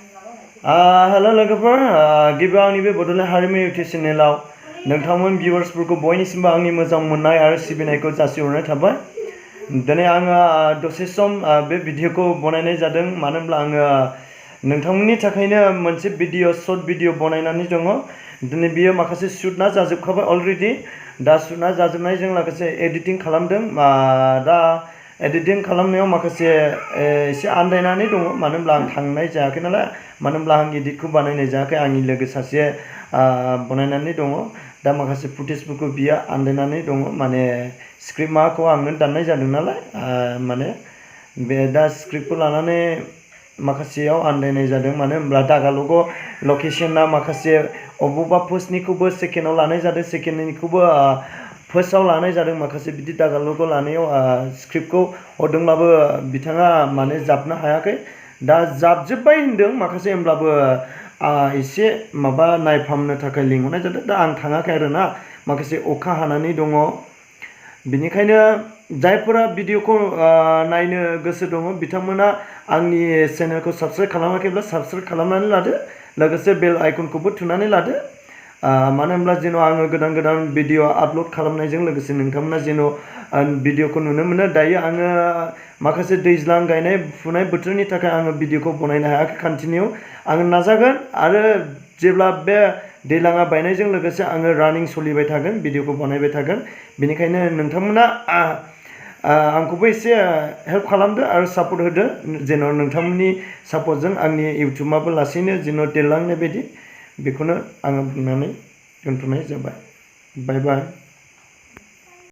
Hello लोगोफोर गिबियाव आंनि बे बड'लेण्ड हारिमु इउटुब चेनेलाव नोंथांमोन भिउवार्सफोरखौ बयनिसिमबो आंनि मोजां मोननाय आरो सिबिनायखौ जासिहरनाय थाबाय। दिनै आङो दसे सम बे भिडिअखौ बनायनाय जादों मानो होनब्ला आङो नोंथांमोननि थाखायनो मोनसे शर्ट भिडिअ बनायनानै दङ। दिनै बियो माखासे शुटना जाजोबखाबाय अलरेडि। दा शुटना जाजोबनायजों लोगोसे एडिटिं खालामदों। दा एडिटिं खालामनायाव माखासे एसे आन्दायनानै दङ मानो होनब्ला आं थांनाय जायाखै नालाय, मानो होनब्ला आं एडिटखौ बानायनाय जायाखै, आंनि लोगो सासे बनायनानै दङ। दा माखासे फुटेजफोरखौ बियो आन्दायनानै दङ, माने स्क्रिप्ट माखौ आंनो दाननाय जादों नालाय, माने बे दा स्क्रिप्टखौ लानानै माखासेयाव आन्दायनाय जादों। मानो होनब्ला दागालगाव लकेसना माखासे अबेबा फार्स्टनिखौबो सेकेन्डआव लानाय जादों, सेकेन्डनिखौबो फार्स्टआव लानाय जादों। माखासे बिदि दागालगाव लानायाव स्क्रिप्टखौ हरदोंब्लाबो बिथाङा माने जाबनो हायाखै। दा जाबजोब्बाय होनदों माखासे, होमब्लाबो एसे माबा नायफामनो थाखाय लिंहरनाय जादों। दा आं थाङाखै आरोना, माखासे अखा हानानै दङ। बिनिखायनो जायफोरा भिडिअखौ नायनो गोसो दङ बिथांमोना आंनि चेनेलखौ साबस्क्राइब खालामाखैब्ला साबस्क्राइब खालामनानै लादो, लोगोसे बेल आइकनखौबो थुनानै लादो। मानो होनब्ला जेन' आङो गोदान गोदान भिडिअ आपल'ड खालामनायजों लोगोसे नोंथांमोना जेन' भिडिअखौ नुनो मोनो। दायो आङो माखासे दैज्लां गायनाय फुनाय बोथोरनि थाखाय आङो भिडिअखौ बनायनो हायाखै कन्टिनिउ। आङो नाजागोन आरो जेब्ला बे दैज्लाङा बायनायजों लोगोसे आङो रानिं सोलिबाय थागोन, भिडिअखौ बनायबाय थागोन। बेनिखायनो नोंथांमोना आंखौबो एसे हेल्प खालामदो आरो सापर्ट होदो, जेन' नोंथांमोननि सापर्टजों आंनि इउटुबाबो लासैनो जेन' देरलांनाय बायदि। बेखौनो आङो बुंनानै दोनथ'नाय जाबाय। बाय बाय।